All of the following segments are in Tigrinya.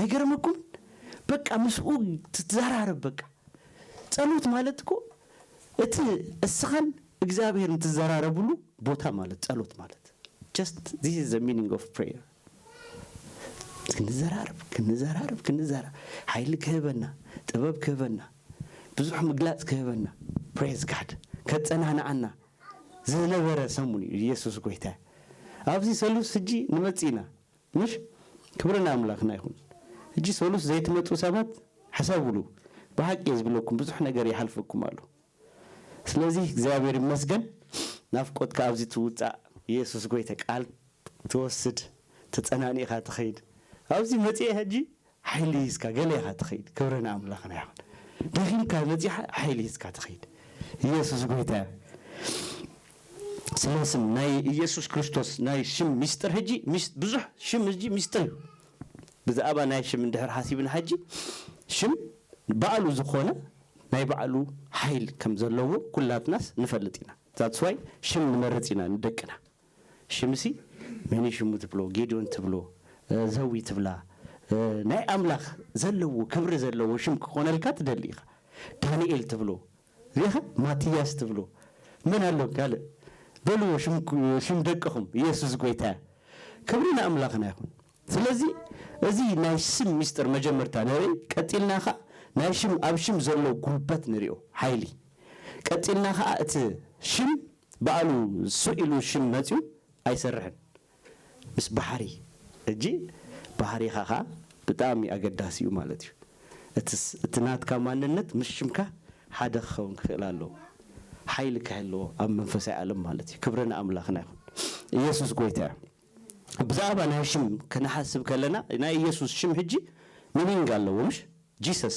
ኣይገርመኩምን? በቃ ምስኡ ትዘራረብ። በቃ ጸሎት ማለት እኮ እቲ እስኻን እግዚኣብሔር ትዘራረብሉ ቦታ ማለት ጸሎት ማለት። Just this is the meaning of prayer። ክንዘራረብ ክንዘራረብ ክንዘራረብ ሓይሊ ክህበና፣ ጥበብ ክህበና፣ ብዙሕ ምግላጽ ክህበና፣ praise God፣ ከጸናንዓና ዝነበረ ሰሙን እዩ። ኢየሱስ ጎይታ። ኣብዚ ሰሉስ ሕጂ ንመጽእ ኢና። ምሽ ክብሪ ንኣምላኽና ይኹን። ሕጂ ሰሉስ ዘይትመጹ ሰባት ሕሰብሉ። ብሓቂ እየ ዝብለኩም፣ ብዙሕ ነገር ይሓልፈኩም ኣሎ። ስለዚ እግዚኣብሔር ይመስገን። ናፍቆትካ ኣብዚ ትውጻእ። ኢየሱስ ጎይታ። ቃል ትወስድ፣ ተጸናኒእኻ ትኸይድ። ኣብዚ መጺኤ ሕጂ ሓይሊ ሂዝካ ገለ ኢኻ ትኸይድ። ክብሪ ንኣምላኽና ይኹን። ደኺምካ መጺኻ ሓይሊ ሂዝካ ትኸይድ። ኢየሱስ ጎይታ እዩ። ስለ ስም ናይ ኢየሱስ ክርስቶስ ናይ ሽም ሚስጥር ሕጂ ሚስ-፣ ብዙሕ ሽም ሕጂ ሚስጥር እዩ። ብዛዕባ ናይ ሽም እንድሕር ሓሲብና ሕጂ ሽም ባዕሉ ዝኾነ ናይ ባዕሉ ሓይል ከም ዘለዎ ኩላትናስ ንፈልጥ ኢና። That's why ሽም ንመርጽ ኢና ንደቅና። ሽምሲ መን እዩ ሽሙ ትብሎ፣ ጌድዮን ትብሎ፣ እ፣ ዘዊ ትብላ፣ እ፣ ናይ ኣምላኽ ዘለዎ ክብሪ ዘለዎ ሽም ክኾነልካ ትደሊ ኢኻ። ዳንኤል ትብሎ፣ ሪኢኻ ማትያስ ትብሎ፣ መን ኣሎ ካልእ? በልዎ ሽም፣ ሽም ደቅኹም። ኢየሱስ ጎይታ። ክብሪ ንኣምላኽና ይኹን። ስለዚ እዚ ናይ ሽም ሚስጥር መጀመርታ ንርኢ፣ ቀጺልና ኸኣ ናይ ሽም፣ ኣብ ሽም ዘሎ ጉልበት ንሪኦ፣ ሓይሊ። ቀጺልና ኸኣ እቲ ሽም ባዕሉ ስቕ ኢሉ ሽም መጺኡ ኣይሰርሕን። ምስ ባሕሪ፣ ሕጂ ባህሪኻ ኸኣ ብጣዕሚ ኣገዳሲ እዩ ማለት እዩ። እቲ ስ-፣ እቲ ናትካ ማንነት ምስ ሽምካ ሓደ ክኸውን ክኽእል ኣለዎ። ሓይሊ ክህልዎ ኣብ መንፈሳዊ ዓለም ማለት እዩ። ክብሪ ንኣምላኽና ይኹን። ኢየሱስ ጎይታ እዩ። ብዛዕባ ናይ ሽም ክንሓስብ ከለና፣ ናይ ኢየሱስ ሽም ሕጂ ሚኒንግ ኣለዎ፣ ምሽ? ጂሰስ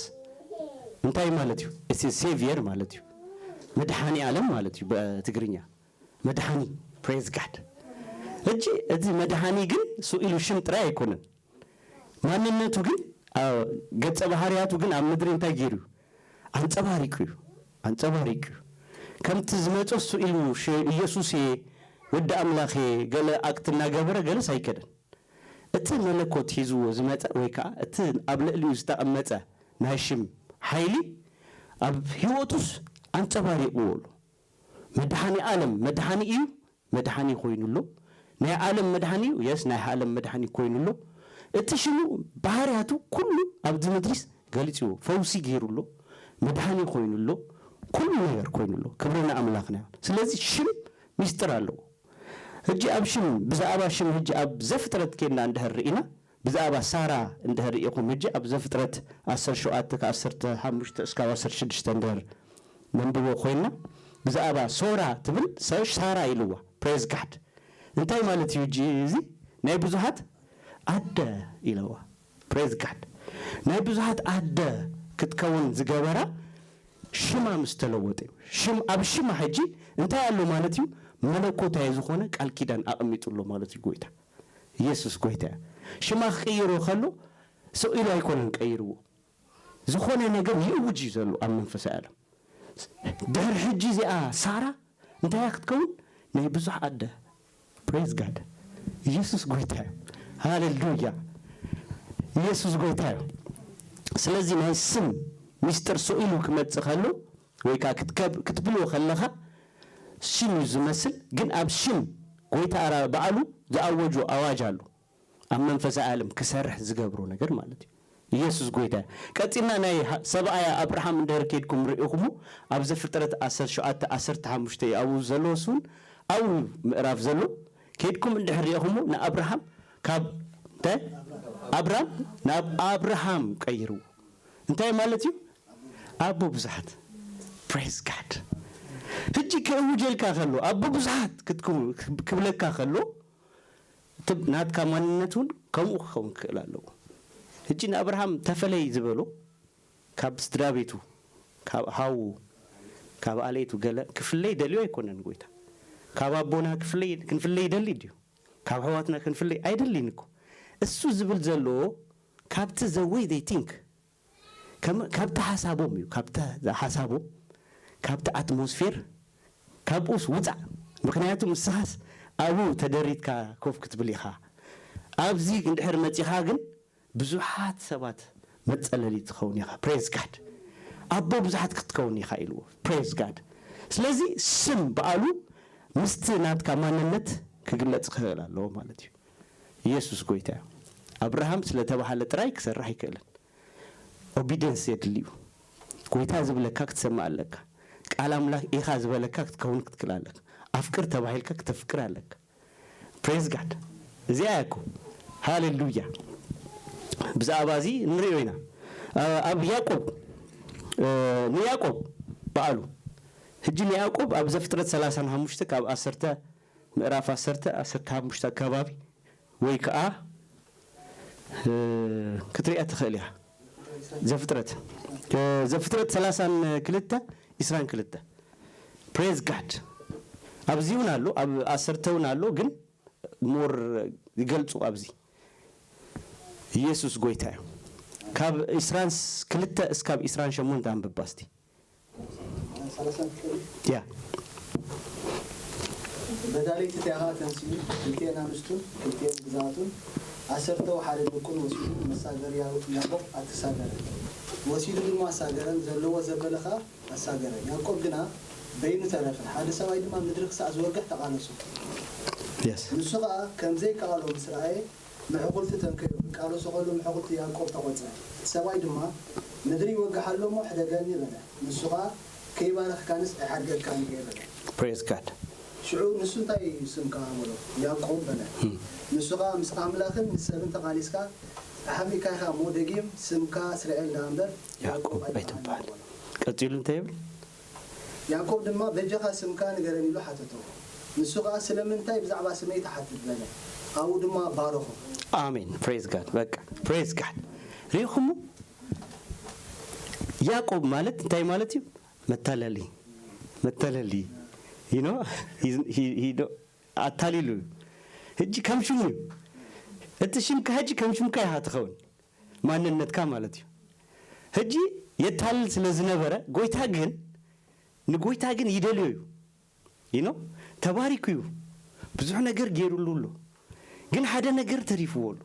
እንታይ ማለት እዩ? እቲ ሴቪየር ማለት እዩ። መድኃኔ ዓለም ማለት እዩ ብትግርኛ። መድኃኒ፣ ፕሬዝ ጋድ። ሕጂ እቲ መድኃኒ ግን ስቕ ኢሉ ሽም ጥራይ ኣይኮነን። ማንነቱ ግን፣ አ፣ ገጸ ባህርያቱ ግን ኣብ ምድሪ እንታይ ገይሩ? ኣንጸባሪቁ እዩ። ኣንጸባሪቁ እዩ። ከምቲ ዝመጾ ስቕ ኢሉ ሽ-፣ ኢየሱስ እየ፣ ወዲ ኣምላኽ እየ፣ ገለ ኣክት እናገበረ ገለስ ኣይከደን። እቲ መለኮት ሒዝዎ ዝመጸ ወይ ከኣ እቲ ኣብ ልዕሊኡ ዝተቐመጸ ናይ ሽም ሓይሊ ኣብ ህይወቱስ ኣንጸባሪቕዎ ኣሎ። መድኃኔ ዓለም መድኃኒ እዩ፣ መድኃኒ ኮይኑ ኣሎ። ናይ ዓለም መድኃኒ እዩ፣ የስ ናይ ዓለም መድኃኒ ኮይኑ ኣሎ። እቲ ሽሙ ባህርያቱ ኩሉ ኣብዚ ምድሪስ ገሊጽዎ፣ ፈውሲ ገይሩ ኣሎ፣ መድኃኒ ኮይኑ ኣሎ፣ ኩሉ ነገር ኮይኑ ኣሎ። ክብሪ ንኣምላኽና ይኹን። ስለዚ ሽም ሚስጥር ኣለዎ። ሕጂ ኣብ ሽም፣ ብዛዕባ ሽም ሕጂ ኣብ ዘፍጥረት ኬድና እንድሕር ርኢና፣ ብዛዕባ ሳራ እንድሕር ርኢኹም፣ ሕጂ ኣብ ዘፍጥረት ዓሰርተ ሸውዓተ ካብ ዓሰርተ ሓሙሽተ እስካብ ዓሰርተ ሽዱሽተ እንድሕር ነንብቦ ኮይንና፣ ብዛዕባ ሶራ ትብል ሰ-፣ ሳራ ኢልዋ። ፕሬዝ ጋድ። እንታይ ማለት እዩ? ሕጂ እዚ ናይ ብዙሓት ኣደ ኢለዋ። ፕሬዝ ጋድ። ናይ ብዙሓት ኣደ ክትከውን ዝገበራ ሽማ ምስ ተለወጠ እዩ። ሽም፣ ኣብ ሽማ ሕጂ እንታይ ኣሎ ማለት እዩ? መለኮታዊ ዝኾነ ቃል ኪዳን ኣቐሚጡ ኣሎ ማለት እዩ ጎይታ። ኢየሱስ ጎይታ እዩ። ሽማ ክቕይሮ ከሎ ስቕ ኢሉ ኣይኮነን ቀይርዎ። ዝኾነ ነገር ይእውጅ እዩ ዘሎ ኣብ መንፈሳዊ ዓለም። ድሕሪ ሕጂ እዚኣ ሳራ እንታይ እያ ክትከውን? ናይ ብዙሕ ኣደ። ፕሬዝ ጋድ። ኢየሱስ ጎይታ እዩ። ሃሌሉያ። ኢየሱስ ጎይታ እዩ። ስለዚ ናይ ስም ሚስጥር ስቕ ኢሉ ክመጽእ ከሎ ወይ ከኣ ክትከብ-፣ ክትብልዎ ከለኻ ሽም እዩ ዝመስል፣ ግን ኣብ ሽም ጎይታ ራ-፣ ባዕሉ ዝኣወጆ ኣዋጅ ኣሎ። ኣብ መንፈሳዊ ዓለም ክሰርሕ ዝገብሮ ነገር ማለት እዩ። ኢየሱስ ጎይታ እዩ። ቀጺልና ናይ ሃ-፣ ሰብኣያ ኣብርሃም እንድሕር ኬድኩም ርኢኹሞ፣ ኣብ ዘፍጥረት ዓሰርተ ሸውዓተ ዓሰርተ ሓሙሽተ እዩ ኣብኡ ዘሎ፣ እሱ እውን ኣብኡ ምዕራፍ ዘሎ። ኬድኩም እንድሕር ርኢኹሞ፣ ንኣብርሃም ካብ እንታይ? ኣብራም ናብ ኣብርሃም ቀይርዎ። እንታይ ማለት እዩ? ኣቦ ብዙሓት። ፕሬዝ ጋድ። ሕጂ ክእውጀልካ ከሎ፣ ኣቦ ብዙሓት ክትክው-፣ ክብለካ ከሎ፣ እቲ ናትካ ማንነት እውን ከምኡ ክኸውን ክኽእል ኣለዎ። ሕጂ ንኣብርሃም ተፈለይ ዝበሎ፣ ካብ ስድራ ቤቱ፣ ካብ ሓዉ፣ ካብ ኣለይቱ ገለ ክፍለይ ደልዩ ኣይኮነን ጎይታ። ካብ ኣቦና ክፍለይ፣ ክንፍለይ ይደሊ ድዩ? ካብ ኣሕዋትና ክንፍለይ ኣይደልን እኮ። እሱ ዝብል ዘሎ ካብቲ the way they think፣ ከም-፣ ካብቲ ሓሳቦም እዩ፣ ካብቲ ሓሳቦም፣ ካብቲ ኣትሞስፌር፣ ካብኡስ ውጻእ። ምኽንያቱ ንስኻስ ኣብኡ ተደሪትካ ኮፍ ክትብል ኢኻ። ኣብዚ እንድሕር መጺኻ ግን ብዙሓት ሰባት መጸለሊ ትኸውን ኢኻ። Praise God። ኣቦ ብዙሓት ክትከውን ኢኻ ኢልዎ። Praise God። ስለዚ ስም በኣሉ ምስቲ ናትካ ማንነት ክግለጽ ክኽእል ኣለዎ ማለት እዩ። ኢየሱስ ጎይታ እዩ። ኣብርሃም ስለተባህለ ጥራይ ክሰርሕ ኣይክእልን። ኦቢደንስ የድልዩ። ጎይታ ዝብለካ ክትሰምዕ ኣለካ። ቃል ኣምላኽ ኢኻ ዝበለካ ክትከውን ክትክእል ኣለካ። ኣፍቅር ተባሂልካ ክተፍቅር ኣለካ። Praise God። እዚኣ እያ እኮ። ሃሌሉያ። ብዛዕባ እዚ ንሪኦ ኢና። ኣብ ያዕቆብ ንያዕቆብ በኣሉ ሕጂ ንያዕቆብ ኣብ ዘፍጥረት ሰላሳን ሓሙሽተ ካብ ዓሰርተ ምዕራፍ ዓሰርተ ዓሰርተ ሓሙሽተ ኣካባቢ ወይ ከዓ ክትሪኣ ትኽእል እያ። ዘፍጥረት ዘፍጥረት ሰላሳን ክልተ ዕስራን ክልተ። Praise God። ኣብዚ እውን ኣሎ፣ ኣብ ዓሰርተ እውን ኣሎ፣ ግን ሞር ይገልፁ ኣብዚ። ኢየሱስ ጎይታ እዩ። ካብ ዕስራን ክልተ እስካብ ዕስራን ሸሞንተ ኣንብባ እስቲ። ያ በዳለይቲ ቲያኻ ተንሲኡ ክልቲኤን ኣንስቱን ክልቲኤን ግዛቱን ዓሰርተው ሓደ ደቁን ወሲዱ መሳገር ያዕቆብ ኣተሳገረ። ወሲዱ ድማ ኣሳገረን፣ ዘለዎ ዘበለ ኸኣ ኣሳገረ። ያዕቆብ ግና በይኑ ተረፈ፣ ሓደ ሰብኣይ ድማ ምድሪ ክሳዕ ዝወግሕ ተቓለሶ። ንሱ ኸኣ ከም ዘይከኣሎ ምስ ረኣየ፣ ምዕቑልቲ ተንከዮ። ክቃለሶ ኸሎ ምዕቑልቲ ያዕቆብ ተቖጽረ። እቲ ሰብኣይ ድማ፣ ምድሪ ይወግሕ ኣሎ እሞ ሕደገኒ በለ። ንሱ ኸኣ፣ ከይባረኽካንስ ኣይሓድገካን እየ በለ። Praise God። ሽዑ፣ ንሱ እንታይ እዩ ስምካ? በሎ። ያዕቆብ በለ። ንሱ ኸኣ፣ ምስ ኣምላኽን ምስ ሰብን ተቓሊስካ ተሓሚእካ ኢኻ እሞ፣ ደጊም ስምካ እስራኤል ደኣ እምበር ያዕቆብ ኣይትበሃል በሎ። ቀጺሉ እንታይ ይብል? ያዕቆብ ድማ፣ በጃኻ ስምካ ንገረኒ ኢሉ ሓተቶ። ንሱ ኸኣ፣ ስለምንታይ ብዛዕባ ስመይ ትሓትት? በለ። ኣብኡ ድማ ባረኾ። ኣሜን። Praise God። በቃ praise God። ርኢኹሞ? ያዕቆብ ማለት እንታይ ማለት እዩ? መታለሊ። መታለሊ። You know? He- he- he- ኣታሊሉ እዩ። ሕጂ ከም ሽሙ እዩ። እቲ ሽምካ ሕጂ ከም ሽምካ ኢኻ ትኸውን። ማንነትካ ማለት እዩ። ሕጂ የታልል ስለ ዝነበረ ጎይታ ግን ንጎይታ ግን ይደልዮ እዩ። ይኖ ተባሪኩ እዩ። ብዙሕ ነገር ገይሩሉ ኣሎ። ግን ሓደ ነገር ተሪፍዎ ኣሎ።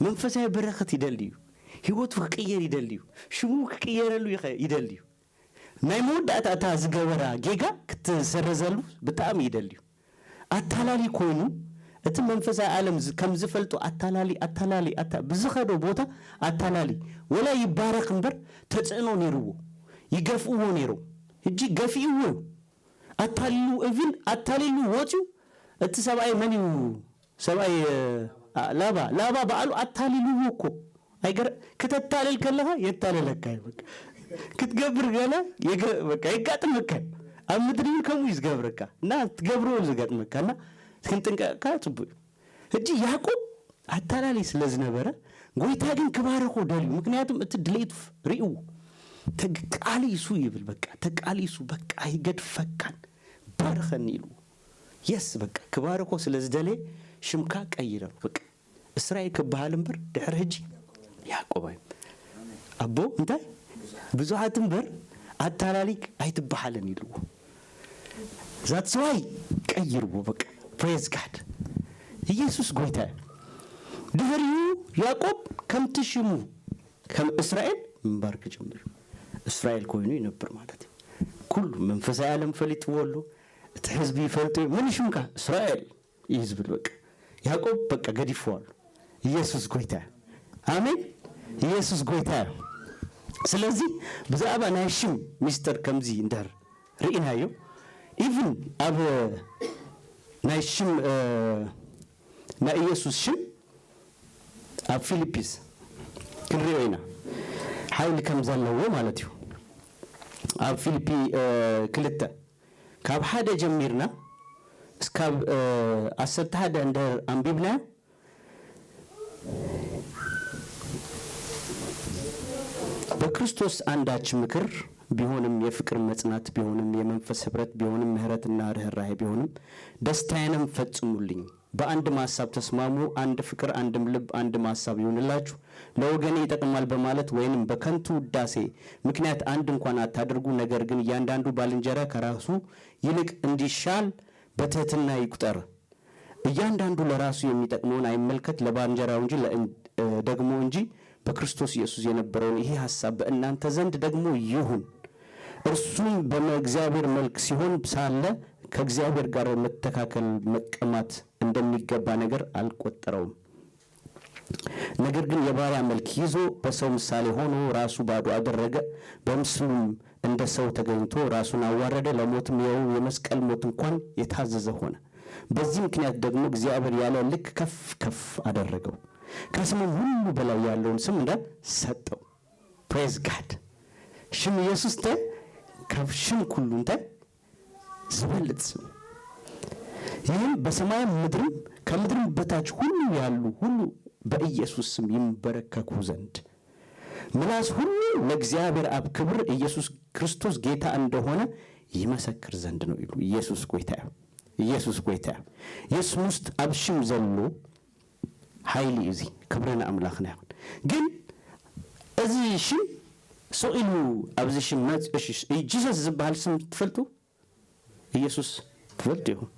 መንፈሳዊ በረኸት ይደሊ እዩ። ህይወቱ ክቅየር ይደሊ እዩ። ሽሙ ክቅየረሉ ይኸ- ይደሊ እዩ። ናይ መወዳእታ እታ ዝገበራ ጌጋ ክትሰረዘሉ ብጣዕሚ ይደሊ እዩ። ኣታላሊ ኮይኑ እቲ መንፈሳዊ ዓለም ዝ- ከም ዝፈልጦ ኣታላሊ ኣታላሊ ኣታ ብዝኸዶ ቦታ ኣታላሊ ወላ ይባረኽ እምበር ተጽዕኖ ነይርዎ ይገፍእዎ ነይሮም። ሕጂ ገፊእዎ እዩ ኣታሊሉ እቪን ኣታሊሉ ወፅዩ። እቲ ሰብኣይ መን እዩ? ሰብኣይ እ፣ አ- ላባ ላባ በዓሉ ኣታሊልዎ እኮ ኣይገር ክተታልል ከለኻ የታለለካ እዩ በቃ። ክትገብር ገለ የገ- በቃ የጋጥመካ እዩ። ኣብ ምድሪ እውን ከምኡ እዩ ዝገብረካ እና ትገብርዎ ዝገጥመካ እና ክንጥንቀቅካ ፅቡቅ እዩ። ሕጂ ያዕቆብ ኣታላሊ ስለ ዝነበረ ጎይታ ግን ክባርኮ ደልዩ። ምክንያቱም እቲ ድሌቱ ርእይዎ ተቃሊሱ ይብል በቃ ተቃሊሱ በቃ ኣይገድፈካን ባርኸኒ ኢልዎ። የስ በቃ ክባርኮ ስለ ዝደለየ ሽምካ ቀይረሉ በቃ እስራኤል ክበሃል እምበር ድሕሪ ሕጂ ያዕቆብ ኣዩ ኣቦ እንታይ ብዙሓት እምበር ኣታላሊክ ኣይትበሃልን ኢልዎ። That's why ቀይርዎ በቃ። Praise God። ኢየሱስ ጎይታ እዩ። ድሕሪኡ ያዕቆብ ከምቲ ሽሙ ከም እስራኤል ምንባር ክጅምር እዩ። እስራኤል ኮይኑ ይነብር ማለት እዩ። ኩሉ መንፈሳዊ ዓለም ፈሊጥዎ ኣሎ። እቲ ህዝቢ ይፈልጦ እዩ። መን ሽምካ? እስራኤል እዩ ዝብል በቃ። ያዕቆብ በቃ ገዲፍዎ ኣሎ። ኢየሱስ ጎይታ እዩ። ኣሜን። ኢየሱስ ጎይታ እዩ። ስለዚ ብዛዕባ ናይ ሽም ሚስጥር ከምዚ እንድሕር ርኢናዮ ኢቭን ኣብ ናይ ሽም ናይ ኢየሱስ ሽም ኣብ ፊልፒስ ክንሪኦ ኢና ሓይሊ ከም ዘለዎ ማለት እዩ። ኣብ ፊልፒ ክልተ ካብ ሓደ ጀሚርና እስካብ ዓሰርተ ሓደ እንድሕር ኣንቢብናዮ በክርስቶስ አንዳች ምክር ቢሆንም የፍቅር መጽናት ቢሆንም የመንፈስ ኅብረት ቢሆንም ምሕረትና ርኅራኄ ቢሆንም ደስታዬንም ፈጽሙልኝ። በአንድም አሳብ ተስማሙ፣ አንድ ፍቅር፣ አንድም ልብ፣ አንድም አሳብ ይሁንላችሁ። ለወገኔ ይጠቅማል በማለት ወይንም በከንቱ ውዳሴ ምክንያት አንድ እንኳን አታድርጉ፣ ነገር ግን እያንዳንዱ ባልንጀራ ከራሱ ይልቅ እንዲሻል በትሕትና ይቁጠር። እያንዳንዱ ለራሱ የሚጠቅመውን አይመልከት፣ ለባልንጀራው እንጂ እ፣ ደግሞ እንጂ በክርስቶስ ኢየሱስ የነበረውን ይህ ሐሳብ በእናንተ ዘንድ ደግሞ ይሁን። እርሱም በእግዚአብሔር መልክ ሲሆን ሳለ ከእግዚአብሔር ጋር መተካከል መቀማት እንደሚገባ ነገር አልቆጠረውም። ነገር ግን የባሪያ መልክ ይዞ በሰው ምሳሌ ሆኖ ራሱ ባዶ አደረገ። በምስሉም እንደ ሰው ተገኝቶ ራሱን አዋረደ፣ ለሞትም ያው የመስቀል ሞት እንኳን የታዘዘ ሆነ። በዚህ ምክንያት ደግሞ እግዚአብሔር ያለ ልክ ከፍ ከፍ አደረገው፣ ከስምም ሁሉ በላይ ያለውን ስም እንደ ሰጠው። Praise God። ሽም ኢየሱስ እንተ ካብ ሽም ኩሉ እንተ ዝበልጥ ስም። ይህም በሰማይም ምድርም ከምድርም በታች ሁሉ ያሉ ሁሉ በኢየሱስ ስም ይንበረከኩ ዘንድ ምላስ ሁሉ ለእግዚአብሔር አብ ክብር ኢየሱስ ክርስቶስ ጌታ እንደሆነ ይመሰክር ዘንድ ነው ይሉ። ኢየሱስ ጎይታ እዩ። ኢየሱስ ጎይታ እዩ። የስም ውስጥ ኣብ ሽም ዘሎ ሓይሊ እዩ። እዚ ክብሪ ንኣምላኽና ይኹን። ግን እዚ ሽም ስቕ ኢሉ ኣብዚ ሽም መጽ-፣ እሺ፣ ጂሰስ ዝበሃል ስም ትፈልጡ? ኢየሱስ ትፈልጡ ኢኹም።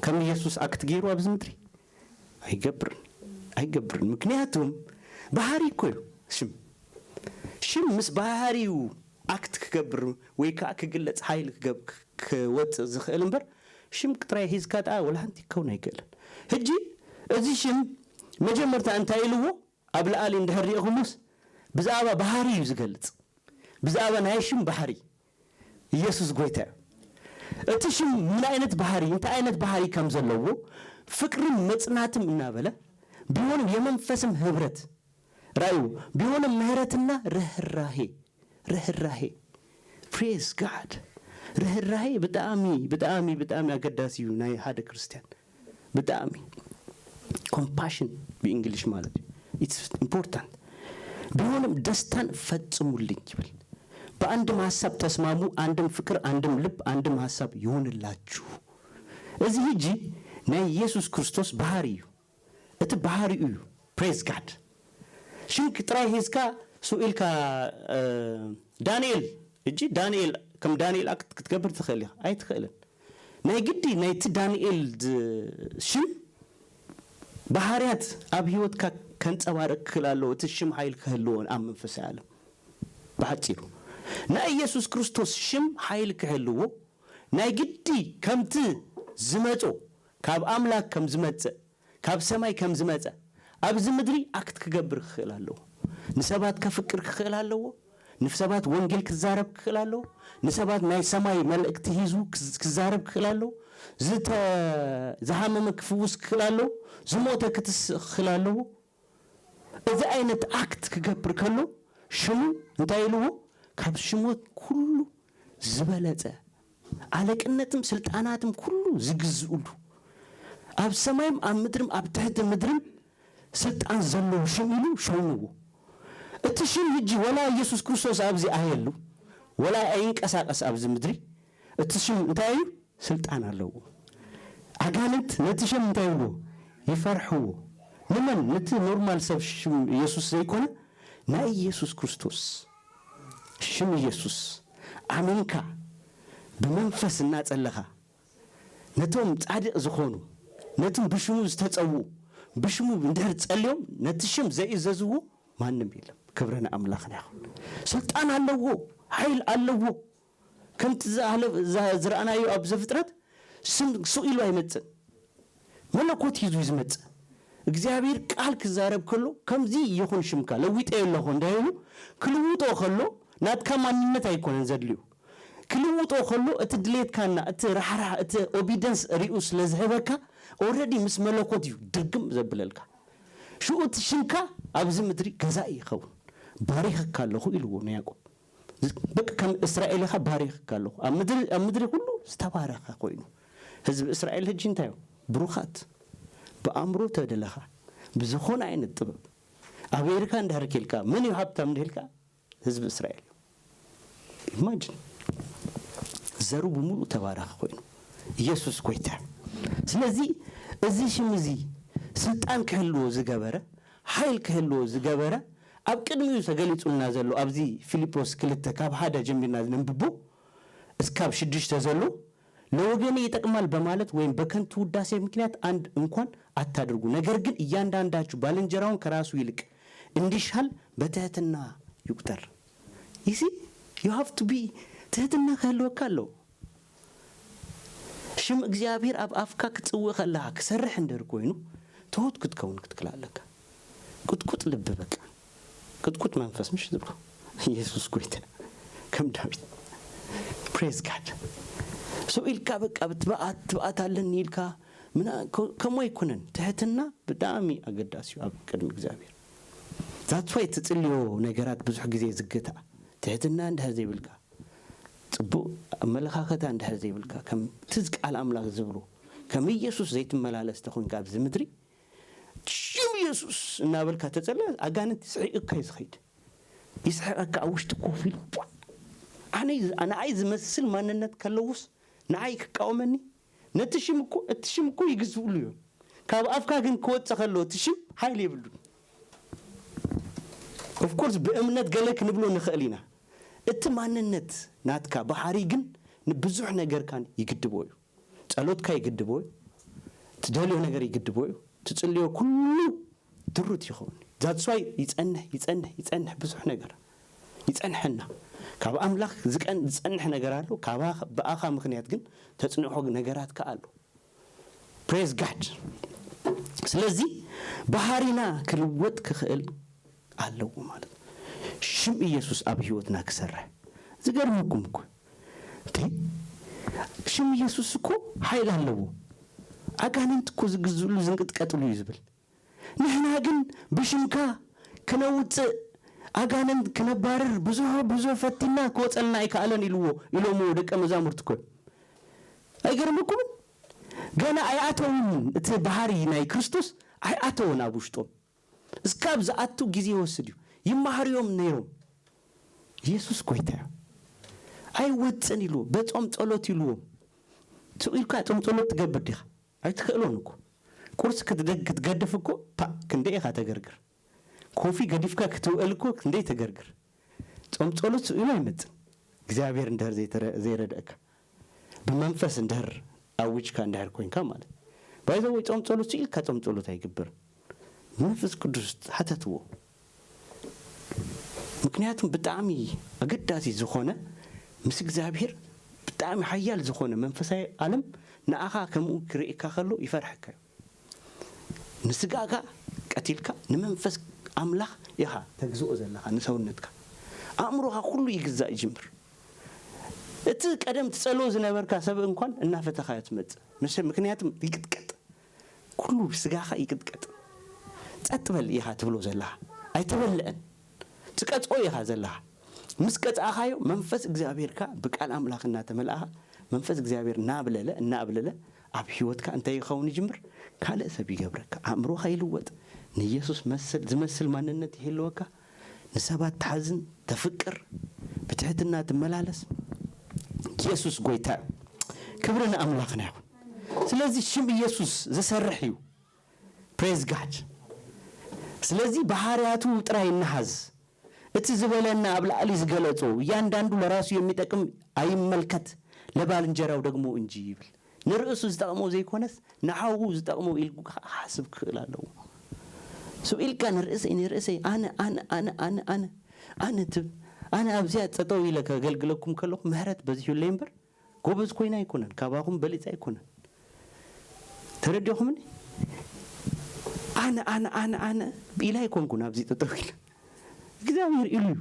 ከም ኢየሱስ ኣክት ገይሩ ኣብዚ ምድሪ ኣይገብርን፣ ኣይገብርን። ምክንያቱም ባህሪ እኮ እዩ ሽም። ሽም ምስ ባህሪኡ ኣክት ክገብር ወይ ከዓ ክግለጽ ሓይሊ ክገብ-፣ ክወጽእ ዝኽእል እምበር ሽም ጥራይ ሒዝካ ደኣ ወላ ሓንቲ ክኸውን ኣይክእልን። ሕጂ እዚ ሽም መጀመርታ እንታይ ኢልዎ? ኣብ ላዕሊ እንድሕር ሪኢኹሞስ ብዛዕባ ባህሪ እዩ ዝገልጽ። ብዛዕባ ናይ ሽም ባህሪ ኢየሱስ ጎይታ እዩ። እቲ ሽም ምን ዓይነት ባህሪ፣ እንታይ ዓይነት ባህሪ ከም ዘለዎ ፍቅርን መጽናትም እናበለ ቢሆንም የመንፈስም ህብረት ራእዩ ቢሆንም ምህረትና ርህራሄ ርህራሄ Praise God። ርህራሄ ብጣዕሚ ብጣዕሚ ብጣዕሚ ኣገዳሲ እዩ ናይ ሓደ ክርስቲያን። ብጣዕሚ ኮምፓሽን ብእንግሊሽ ማለት እዩ። It's important። ቢሆንም ደስታን ፈጽሙልኝ ይብል። በአንድም ሐሳብ ተስማሙ፣ አንድም ፍቅር፣ አንድም ልብ፣ አንድም ሐሳብ ይሁንላችሁ። እዚ ሕጂ ናይ ኢየሱስ ክርስቶስ ባህሪ እዩ። እቲ ባህሪኡ እዩ። Praise God። ሽም ጥራይ ሒዝካ ስኢልካ እ፣ ዳንኤል እጂ ዳንኤል ከም ዳንኤል ኣክት ክትገብር ትኽእል ኢኻ? ኣይትኽእልን። ናይ ግዲ ናይቲ ዳንኤል ዝ-፣ ሽም ባህርያት ኣብ ህይወትካ ከንጸባርቕ ክኽእል ኣለዎ። እቲ ሽም ሓይሊ ክህልዎ ኣብ መንፈሳዊ ዓለም። ብሓጺሩ ናይ ኢየሱስ ክርስቶስ ሽም ሓይሊ ክህልዎ ናይ ግዲ ከምቲ ዝመጾ ካብ ኣምላኽ ከም ዝመጽእ ካብ ሰማይ ከም ዝመጸ ኣብዚ ምድሪ ኣክት ክገብር ክኽእል ኣለዎ። ንሰባት ከፍቅር ክኽእል ኣለዎ። ንሰባት ወንጌል ክዛረብ ክኽእል ኣለዎ። ንሰባት ናይ ሰማይ መልእክቲ ሒዙ ክዝ-፣ ክዛረብ ክኽእል ኣለዎ። ዝተ-፣ ዝሃመመ ክፍውስ ክኽእል ኣለዎ። ዝሞተ ክትስእ ክኽእል ኣለዎ። እዚ ዓይነት ኣክት ክገብር ከሎ ሽሙ እንታይ ኢልዎ? ካብ ሽሞት ኩሉ ዝበለጸ ኣለቅነትም ስልጣናትም ኩሉ ዝግዝኡሉ ኣብ ሰማይም ኣብ ምድርም ኣብ ትሕቲ ምድርም ስልጣን ዘለዎ ሽም ኢሉ ሸውንዎ። እቲ ሽም ሕጂ ወላ ኢየሱስ ክርስቶስ ኣብዚ ኣየሉ ወላ ኣይንቀሳቀስ ኣብዚ ምድሪ እቲ ሽም እንታይ እዩ? ስልጣን ኣለዎ። ኣጋንንት ነቲ ሽም እንታይ ይብልዎ? ይፈርሕዎ። ንመን? ነቲ ኖርማል ሰብ ሽም ኢየሱስ ዘይኮነ ናይ ኢየሱስ ክርስቶስ ሽም ኢየሱስ ኣሚንካ ብመንፈስ እናጸለኻ ነቶም ጻድቕ ዝኾኑ ነቶም ብሽሙ ዝተጸውኡ ብሽሙ እንድሕር ጸልዮም ነቲ ሽም ዘይእዘዝዎ ማንም የለም። ክብሪ ንኣምላኽና ይኹን። ስልጣን ኣለዎ፣ ሓይል ኣለዎ። ከምቲ ዝኣለ-፣ ዛ-፣ ዝረኣናዮ ኣብ ዘፍጥረት ስም ስቕ ኢሉ ኣይመጽእን። መለኮት ሒዙ እዩ ዝመጽእ። እግዚኣብሔር ቃል ክዛረብ ከሎ ከምዚ ይኹን ሽምካ ለዊጠዮ ኣለኹ እንዳይሉ ክልውጦ ከሎ ናትካ ማንነት ኣይኮነን ዘድልዩ። ክልውጦ ከሎ እቲ ድሌትካና እቲ ራሕራሕ እቲ ኦቢደንስ ሪኡ ስለ ዝህበካ ኦረዲ ምስ መለኮት እዩ ድርግም ዘብለልካ። ሽኡ እቲ ሽምካ ኣብዚ ምድሪ ገዛኢ ይኸውን። ባሪኸካ ኣለኹ ኢልዎ ንያዕቆብ። በቃ ከም እስራኤል ኢኻ ባሪኽካ ኣለኹ። ኣብ ምድሪ፣ ኣብ ምድሪ ኩሉ ዝተባረኸ ኮይኑ። ህዝቢ እስራኤል ሕጂ እንታይ እዮም? ብሩኻት። ብኣእምሮ ተደለኻ፣ ብዝኾነ ዓይነት ጥበብ። ኣሜሪካ እንድሕር ኬልካ፣ መን እዩ ሃብታም እንድልካ? ህዝቢ እስራኤል እዩ። ኢማጂን። ዘሩ ብምሉእ ተባረኸ ኮይኑ። ኢየሱስ ጎይታ። ስለዚ እዚ ሽም እዚ ስልጣን ክህልዎ ዝገበረ፣ ሓይል ክህልዎ ዝገበረ፣ ኣብ ቅድሚኡ ተገሊጹልና ዘሎ ኣብዚ ፊልጶስ ክልተ ካብ ሓደ ጀሚርና ነንብቦ እስካብ ሽዱሽተ ዘሎ፣ ለወገኔ ይጠቅማል በማለት ወይም በከንቱ ውዳሴ ምክንያት አንድ እንኳን አታድርጉ፣ ነገር ግን እያንዳንዳችሁ ባልንጀራውን ከራሱ ይልቅ እንዲሻል በትህትና ይቁጠር። You see, you have to be ትህትና ክህልወካ ኣለዎ። ሽም እግዚኣብሔር ኣብ ኣፍካ ክትጽውእ ከለኻ ክሰርሕ እንድህር ኮይኑ ትሑት ክትከውን ክትክል ኣለካ። ቅጥቁጥ ልቢ በቃ ቅጥቁጥ መንፈስ ምሽ ዝብሎ ኢየሱስ ጎይታ ከም ዳዊት praise God። So ኢልካ በቃ ትብኣት ትብኣት ኣለኒ ኢልካ ምና ከምኡ ኣይኮነን። ትሕትና ብጣዕሚ ኣገዳሲ እዩ ኣብ ቅድሚ እግዚኣብሔር። That's why ትጽልዮ ነገራት ብዙሕ ግዜ ዝግታ ትሕትና እንድሕር ዘይብልካ ጽቡቕ ኣመለኻኸታ እንድሕር ዘይብልካ ከምቲ ቃል ኣምላኽ ዝብሎ ከም ኢየሱስ ዘይትመላለስ ተኾንካ ኣብዚ ምድሪ ሽም ኢየሱስ እናበልካ ተጸለ ኣጋንንት ይስሕቅካ እዩ ዝኸይድ። ይስሕቀካ ኣብ ውሽጢ ኮፍ ኢሉ ኣነ ንዓይ ዝመስል ማንነት ከለውስ ንዓይ ክቃወመኒ ነቲ ሽም እኮ እቲ ሽም እኮ ይግዝብሉ እዮም። ካብ ኣፍካ ግን ክወጽእ ከሎ እቲ ሽም ሓይሊ የብሉን። Of course ብእምነት ገለ ክንብሎ ንኽእል ኢና። እቲ ማንነት ናትካ ባሕሪ ግን ንብዙሕ ነገርካን ይግድቦ እዩ። ጸሎትካ ይግድቦ እዩ። ትደልዮ ነገር ይግድቦ እዩ። ትጽልዮ ኩሉ ድሩት ይኸውን። That's why ይጸንሕ ይጸንሕ ይጸንሕ ብዙሕ ነገር ይጸንሐና። ካብ ኣምላኽ ዝጸንሕ ነገር ኣሎ። ብኣኻ ምኽንያት ግን ተጽንሖ ነገራት ከኣ ኣሎ። Praise God። ስለዚ ባህሪና ክልወጥ ክኽእል ኣለዎ ማለት ሽም ኢየሱስ ኣብ ህይወትና ክሰርሕ ዝገርመኩም እኮ እቲ ሽም ኢየሱስ እኮ ሓይል ኣለዎ። ኣጋንንት እኮ ዝግዝሉ ዝንቅጥቀጥሉ እዩ ዝብል። ንሕና ግን ብሽምካ ክነውፅእ ኣጋንንት ክነባርር ብዙሕ ብዙሕ ፈቲና ክወፀልና ኣይከኣለን ኢልዎ ኢሎምዎ ደቀ መዛሙርት እኮ። ኣይገርመኩምን? ገና ኣይኣተውን እቲ ባህሪ ናይ ክርስቶስ ኣይኣተውን ኣብ ውሽጦም። እስካብ ዝኣቱ ግዜ ይወስድ እዩ። ይመሃርዮም ነይሮም። ኢየሱስ ጎይታ እዩ። ኣይወፅን ኢልዎ በፆም ጸሎት ኢልዎም። ስቕ ኢልካ ጾም ጸሎት ትገብር ዲኻ? ኣይትኽእሎን እኮ። ቁርሲ ክትገድፍ እኮ ፓ ክንደይ ኢኻ ተገርግር። ኮፊ ገዲፍካ ክትውዕል እኮ ክንደይ ተገርግር። ጾም ጸሎት ስቕ ኢሉ ኣይመፅን። እግዚኣብሔር እንድሕር ዘይረድእካ ብመንፈስ እንድሕር ኣዊጅካ እንድሕር ኮይንካ ማለት ባይዘወይ ጾም ጸሎት ስኢልካ ጾም ጸሎት ኣይግብር። መንፈስ ቅዱስ ሓተትዎ። ምክንያቱም ብጣዕሚ ኣገዳሲ ዝኾነ ምስ እግዚኣብሔር ብጣዕሚ ሓያል ዝኾነ መንፈሳዊ ዓለም ንኣኻ ከምኡ ክርእየካ ከሎ ይፈርሐካ እዩ። ንስጋኻ ቀቲልካ ንመንፈስ ኣምላኽ ኢኻ ተግዝኦ ዘለኻ ንሰውነትካ። ኣእምሮኻ ኩሉ ይግዛእ ይጅምር። እቲ ቀደም ትጸልኦ ዝነበርካ ሰብ እንኳን እናፈተኻዮ ትመጽእ። ምክንያቱም ይቅጥቀጥ። ኩሉ ስጋኻ ይቅጥቀጥ። ጸጥ በል ኢኻ ትብሎ ዘለኻ። ኣይተበልዐን። ትቀጽኦ ኢኻ ዘለኻ። ምስ ቀጻእኻዮ መንፈስ እግዚኣብሔር ከኣ ብቃል ኣምላኽ እናተመልኣኻ መንፈስ እግዚኣብሔር እናብለለ እናብለለ ኣብ ህይወትካ እንታይ ይኸውን ይጅምር? ካልእ ሰብ ይገብረካ። ኣእምሮኻ ይልወጥ። ንኢየሱስ መስል ዝመስል ማንነት ይህልወካ። ንሰባት ትሓዝን ተፍቅር ብትሕትና ትመላለስ። ኢየሱስ ጎይታ እዩ። ክብሪ ንኣምላኽና ይኹን። ስለዚ ሽም ኢየሱስ ዝሰርሕ እዩ። Praise God። ስለዚ ባህርያቱ ጥራይ እንሓዝ። እቲ ዝበለና ኣብ ላዕሊ ዝገለጾ እያንዳንዱ ለራሱ የሚጠቅም አይመልከት ለባልንጀራው ደግሞ እንጂ ይብል። ንርእሱ ዝጠቕሞ ዘይኮነስ ንሓዉ ዝጠቕሞ ኢልካ ክሓስብ ክኽእል ኣለዎ። ስቕ ኢልካ ንርእሰይ ንርእሰይ ኣነ ኣነ ኣነ ኣነ ኣነ ኣነ ትብ ኣነ ኣብዚኣ ጠጠው ኢለ ከገልግለኩም ከለኹ ምህረት በዚሑለይ እምበር ጎበዝ ኮይነ ኣይኮነን፣ ካባኹም በሊፀ ኣይኮነን። ተረዲኹምኒ? ኣነ ኣነ ኣነ ኣነ ኢለ ኣይኮንኩን ኣብዚ ጠጠው ኢለ እግዚኣብሔር ኢሉ እዩ።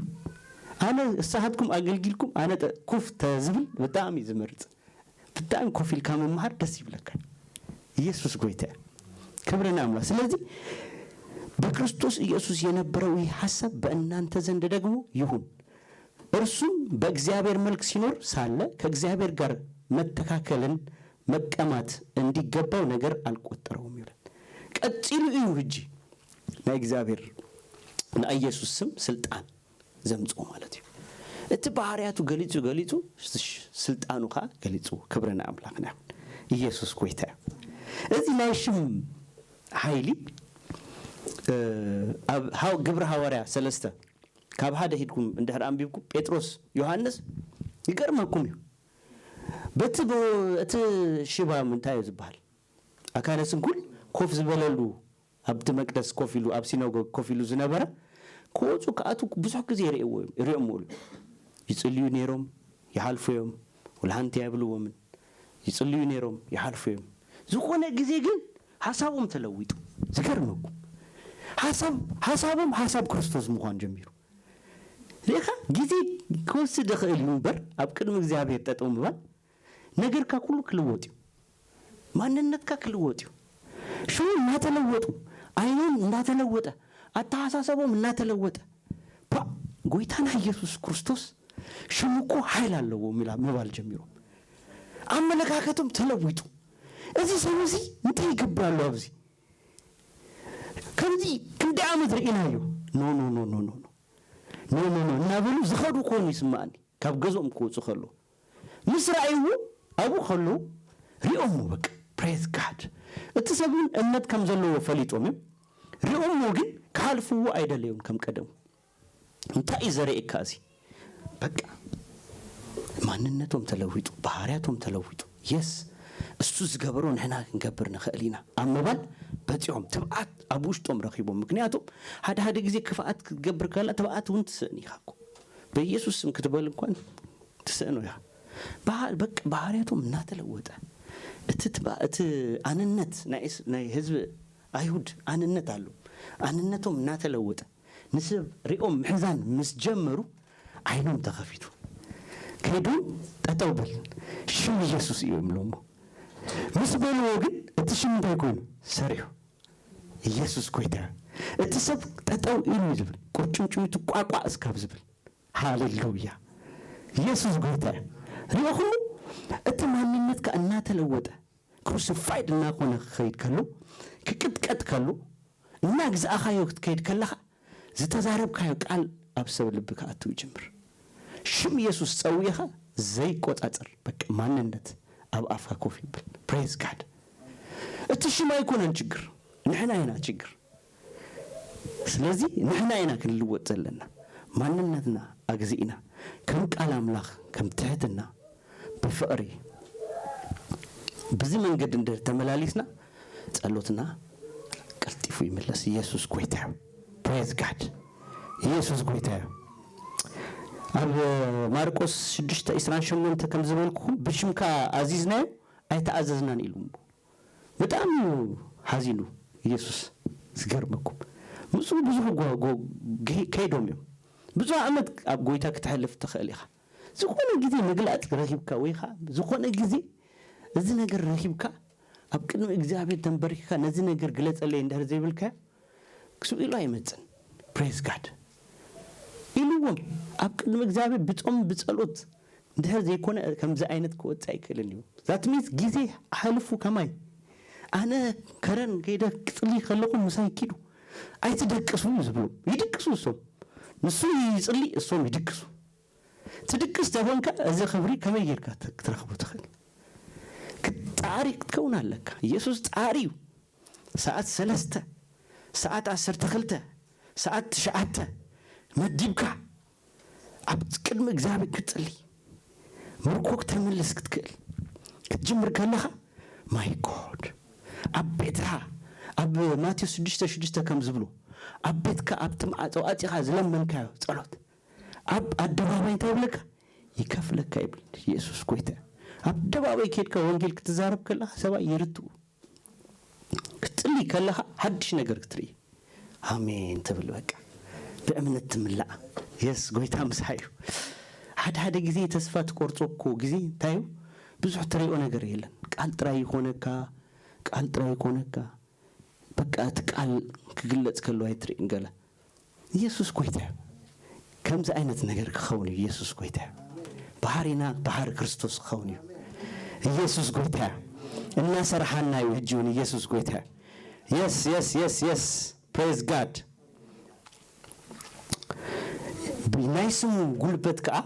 ኣነ እሳሃትኩም ኣገልጊልኩም ኣነ ኩፍ ተዝብል ብጣዕሚ እዩ ዝመርፅ። ብጣዕሚ ኮፍ ኢልካ ምምሃር ደስ ይብለካ። ኢየሱስ ጎይታ እዩ። ክብሪ ንኣምላኽ። ስለዚህ በክርስቶስ ኢየሱስ የነበረው ይህ ሐሳብ በእናንተ ዘንድ ደግሞ ይሁን። እርሱም በእግዚአብሔር መልክ ሲኖር ሳለ ከእግዚአብሔር ጋር መተካከልን መቀማት እንዲገባው ነገር አልቆጠረውም ይላል። ቀጺሉ እዩ ህጂ ናይ እግዚኣብሔር ናይ ኢየሱስ ስም ስልጣን ዘምጽኡ ማለት እዩ። እቲ ባህርያቱ ገሊጹ ገሊጹ ስልጣኑ ኸዓ ገሊጹ። ክብሪ ንኣምላኽና ይኹን። ኢየሱስ ጎይታ እዩ። እዚ ናይ ሽም ሓይሊ ኣብ ግብሪ ሃዋርያ ሰለስተ ካብ ሓደ ሂድኩም እንድሕር ኣንቢብኩም ጴጥሮስ ዮሃንስ ይገርመኩም እዩ። በቲ እቲ ሽባ ምንታይ እዩ ዝበሃል ኣካለ ስንኩል ኮፍ ዝበለሉ ኣብቲ መቅደስ ኮፍ ኢሉ ኣብ ሲናጎግ ኮፍ ኢሉ ዝነበረ ክወፁ ክኣቱ ብዙሕ ግዜ ይርእይዎ እዮም፣ ይርእዮም ውሉ። ይጽልዩ ነይሮም፣ ይሓልፉ እዮም። ወላ ሓንቲ ኣይብልዎምን። ይጽልዩ ነይሮም፣ ይሓልፉ እዮም። ዝኾነ ግዜ ግን ሓሳቦም ተለዊጡ። ዝገርመኩም። ሓሳብ፣ ሓሳቦም ሓሳብ ክርስቶስ ምዃን ጀሚሩ። ርኢኻ፣ ግዜ ክወስድ ይኽእል እዩ እምበር፣ ኣብ ቅድሚ እግዚኣብሔር ጠጠው ምባል፣ ነገርካ ኩሉ ክልወጥ እዩ። ማንነትካ ክልወጥ እዩ። ሽሙ እናተለወጡ፣ ዓይኖም እናተለወጠ፣ ኣተሓሳሰቦም እናተለወጠ፣ ፓ፣ ጎይታና ኢየሱስ ክርስቶስ ሽሙ እኮ ሓይል ኣለዎ ሚላ-፣ ምባል ጀሚሮም። ኣመለካከቶም ተለዊጡ። እዚ ሰብ እዚ እንታይ ይገብር ኣሎ ኣብዚ? ከምዚ ክንደይ ዓመት ርኢናዮ። ኖ፣ ኖ፣ ኖ፣ ኖ፣ ኖ፣ ኖ። ኖ፣ ኖ፣ ኖ እናበሉ ዝኸዱ ኮይኑ ይስማዓኒ። ካብ ገዝኦም ክወፁ ከሎ። ምስ ረኣይዎ ኣብኡ ከለዉ ሪኦሞ በቃ። ፕሬዝ ጋድ። እቲ ሰብ እውን እምነት ከም ዘለዎ ፈሊጦም እዮም። ሪኦሞ ግን ክሓልፍዎ ኣይደለዩን ከም ቀደሙ። እንታይ እዩ ዘርእየካ እዚ? በቃ ማንነቶም ተለዊጡ፣ ባህርያቶም ተለዊጡ። የስ፣ እሱ ዝገበሮ ንሕና ክንገብር ንኽእል ኢና ኣብ ምባል በጺሖም ትብዓት ኣብ ውሽጦም ረኺቦም። ምክንያቱ ሓደ ሓደ ግዜ ክፍኣት ክትገብር ከላ ትብዓት እውን ትስእን ኢኻ እኮ። በኢየሱስ ስም ክትበል እንኳን ትስእኖ ኢኻ። በሃ-፣ በቃ ባህርያቶም እናተለወጠ፣ እቲ ትባ-፣ እቲ ኣንነት ናይ እስ-፣ ናይ ህዝቢ ኣይሁድ ኣንነት ኣሎ። ኣንነቶም እናተለወጠ፣ ንስብ ሪኦም ምሕዛን ምስ ጀመሩ ዓይኖም ተኸፊቱ። ከይዶም ጠጠው በል፣ ሽም ኢየሱስ እዩ ይብሎሞ። ምስ በልዎ ግን እቲ ሽም እንታይ ኮይኑ? ሰሪሑ። ኢየሱስ ጎይታ እዩ። እቲ ሰብ ጠጠው ኢሉ እዩ ዝብል፣ ቁርጭምጭሚቱ ቋቋ እስካብ ዝብል። ሃሌሉያ! ኢየሱስ ጎይታ እዩ። ሪኢኹሞ? እቲ ማንነትካ እናተለወጠ፣ ክሩሲፋይድ እናኾነ ክኸይድ ከሎ፣ ክቅጥቀጥ ከሎ፣ እናግዛእኻዮ ክትከይድ ከለኻ፣ ዝተዛረብካዮ ቃል ኣብ ሰብ ልቢ ክኣቱ ይጅምር። ሽም ኢየሱስ ጸዊኻ ዘይቆጻጸር፣ በቃ ማንነት ኣብ ኣፍካ ኮፍ ይብል። ፕሬዝ ጋድ። እቲ ሽም ኣይኮነን ችግር፣ ንሕና ኢና ችግር። ስለዚ ንሕና ኢና ክንልወጥ ዘለና። ማንነትና ኣግዚእና፣ ከም ቃል ኣምላኽ፣ ከም ትሕትና፣ ብፍቕሪ፣ ብዚ መንገዲ እንድሕር ተመላሊስና፣ ጸሎትና ቀልጢፉ ይምለስ። ኢየሱስ ጎይታ እዩ። ፕሬዝ ጋድ። ኢየሱስ ጎይታ እዩ። ኣብ ማርቆስ ሽዱሽተ ዕስራን ሸሞንተ ከም ዝበልኩኹም፣ "ብሽምካ ኣዚዝናዮ ኣይተኣዘዝናን" ኢሉ እሞ። ብጣዕሚ እዩ ሓዚኑ ኢየሱስ። ዝገርመኩም፣ ምስኡ ብዙሕ ጎ-፣ ጎ-፣ ገ-፣ ከይዶም እዮም። ብዙሕ ዓመት ኣብ ጎይታ ክትሕልፍ ትኽእል ኢኻ። ዝኾነ ግዜ ምግላጽ ረኺብካ ወይ ኸዓ ዝኾነ ግዜ እዚ ነገር ረኺብካ ኣብ ቅድሚ እግዚኣብሔር ተንበርኪኻ ነዚ ነገር ግለጸለይ እንድሕር ዘይብልካዮ፣ ክስብ ኢሉ ኣይመጽን። ፕሬዝ ጋድ ኢልዎም። ኣብ ቅድሚ እግዚኣብሔር ብጾም ብጸሎት እንድሕር ዘይኮነ ከምዚ ዓይነት ክወጽእ ኣይክእልን እዩ። ዛት ሚንስ ግዜ ኣሕልፉ ከማይ። ኣነ ከረን ከይደ ክጽሊ ከለኹ ምሳይ ኪዱ። ኣይትደቅሱ እዩ ዝብሎም። ይድቅሱ እሶም። ንሱ ይጽሊ፣ እሶም ይድቅሱ። ትድቅስ ተኾንካ እዚ ክብሪ ከመይ ጌርካ ት-፣ ክትረኽቦ ትኽእል? ክት-፣ ጻዕሪ ክትከውን ኣለካ። ኢየሱስ ጻዕሪ እዩ። ሰዓት ሰለስተ፣ ሰዓት ዓሰርተ ክልተ፣ ሰዓት ትሽዓተ መዲብካ ኣብ ቅድሚ እግዚኣብሔር ክትጽሊ፣ ምርኮ ክተምልስ ክትክእል ክትጅምር ከለኻ፣ ማይ ጎድ፣ ኣብ ቤትኻ፣ ኣብ ማቴዎስ ሽዱሽተ ሽዱሽተ ከም ዝብሎ፣ ኣብ ቤትካ ኣብቲ ማዕጾ ኣጺኻ ዝለመንካዮ ጸሎት፣ ኣብ ኣደባባይ እንታይ ይብለካ? ይከፍለካ ይብል ኢየሱስ ጎይታ። ኣብ ኣደባባይ ከይድካ ወንጌል ክትዛረብ ከለኻ ሰብኣይ ይርትኡ። ክትጽሊ ከለኻ ሓድሽ ነገር ክትርኢ። ኣሜን ትብል በቃ። ብእምነት ትምላእ። የስ፣ ጎይታ ምሳይ እዩ። ሓደ ሓደ ግዜ ተስፋ ትቆርጾ እኮ ግዜ እንታይ እዩ? ብዙሕ ትሪኦ ነገር የለን። ቃል ጥራይ ይኾነካ፣ ቃል ጥራይ ይኾነካ። በቃ እቲ ቃል ክግለጽ ከሎ ኣይትርእን ገለ። ኢየሱስ ጎይታ እዩ። ከምዚ ዓይነት ነገር ክኸውን እዩ። ኢየሱስ ጎይታ እዩ። ባህሪና ባህሪ ክርስቶስ ክኸውን እዩ። ኢየሱስ ጎይታ እዩ። እናሰርሓና እዩ ሕጂ እውን። ኢየሱስ ጎይታ እዩ። የስ፣ የስ፣ የስ፣ የስ። ፕሬዝ ጋድ። ብናይ ስሙ ጉልበት ከኣ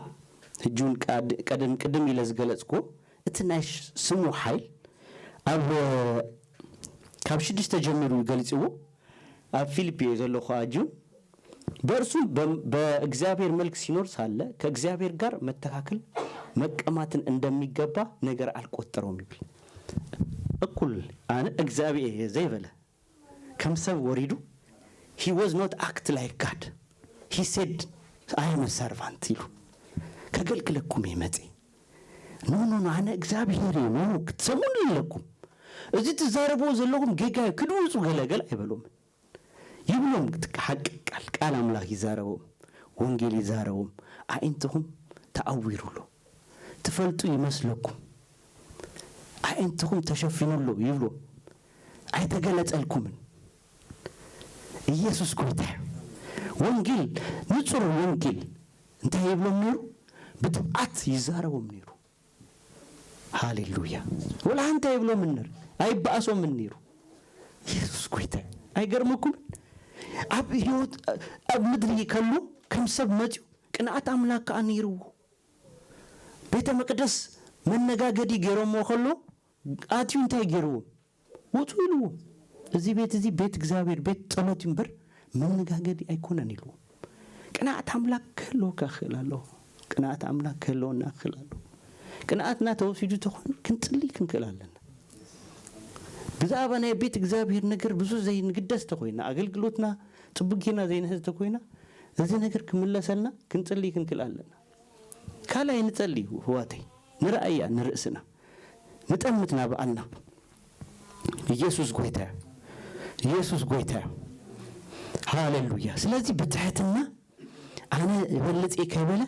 ሕጂ እውን ቀድ-፣ ቀደም፣ ቅድም ኢለ ዝገለጽኩዎ እቲ ናይ ሽ-፣ ስሙ ሓይል ኣብ፣ ካብ ሽዱሽተ ጀሚሩ ገሊጽዎ። ኣብ ፊልፒ እየ ዘለኹ ኣጁ። በእርሱ በ-፣ በእግዚአብሔር መልክ ሲኖር ሳለ ከእግዚአብሔር ጋር መተካከል መቀማትን እንደሚገባ ነገር አልቆጠረውም ይብል። እኩል ኣነ እግዚኣብሔር እየ ዘይበለ፣ ከም ሰብ ወሪዱ፣ he was not act like God። He said, I am a servant ኢሉ። ከገልግለኩም እየ መጽየ። ኖ ኖ ኖ፣ ኣነ እግዚኣብሔር እየ። ኖ፣ ክትሰምዑኒ ኣለኩም። እዚ ትዛረብዎ ዘለኹም ጌጋ እዩ፣ ክድውጹ ገለ ገለ ኣይበሎምን። ይብሎም። ሓቂ ቃል፣ ቃል ኣምላኽ ይዛረቦም፣ ወንጌል ይዛረቦም። ኣዒንትኹም ተኣዊሩ ኣሎ፣ ትፈልጡ ይመስለኩም፣ ኣዒንትኹም ተሸፊኑ ኣሎ ይብሎም። ኣይተገለጸልኩምን። ኢየሱስ ጎይታ እዩ። ወንጌል፣ ንጹር ወንጌል እንታይ ይብሎም ነይሩ? ብትብዓት ይዛረቦም ነይሩ። ሃሌሉያ። ወላ ሓንቲ ኣይብሎምን ነይሩ፣ ኣይበኣሶምን ነይሩ። ኢየሱስ ጎይታ እዩ። ኣይገርመኩምን? ኣብ ህይወት፣ ኣብ ምድሪ ከሎ ከም ሰብ መጺኡ፣ ቅንዓት ኣምላኽ ከኣ ነይርዎ። ቤተ መቅደስ መነጋገዲ ገይሮምዎ ከሎ፣ ኣትዩ እንታይ ገይርዎም? ውጹ ኢልዎም። እዚ ቤት እዚ ቤት እግዚኣብሔር፣ ቤት ጸሎት እዩ እምበር መነጋገዲ ኣይኮነን ኢልዎም። ቅንኣት ኣምላክ ክህልወካ ክእል ኣለዎ። ቅንኣት ኣምላክ ክህልወና ክእል ኣለዎ። ቅንኣትና ተወሲዱ ተኾይኑ ክንጽሊ ክንክእል ኣለና። ብዛዕባ ናይ ቤት እግዚኣብሔር ነገር ብዙ ዘይንግደስ ተኾይና፣ ኣገልግሎትና ጽቡቅ ጌርና ዘይንሕዝ ተኾይና፣ እዚ ነገር ክምለሰልና ክንጽሊ ክንክእል ኣለና። ካልኣይ ንጸሊ፣ ህዋተይ፣ ንረኣያ ንርእስና፣ ንጠምት ናብኣልና። ኢየሱስ ጎይታ እዩ። ኢየሱስ ጎይታ እዩ። ሃሌሉያ። ስለዚ ብትሕትና ኣነ እበልጽ እየ ከይበለ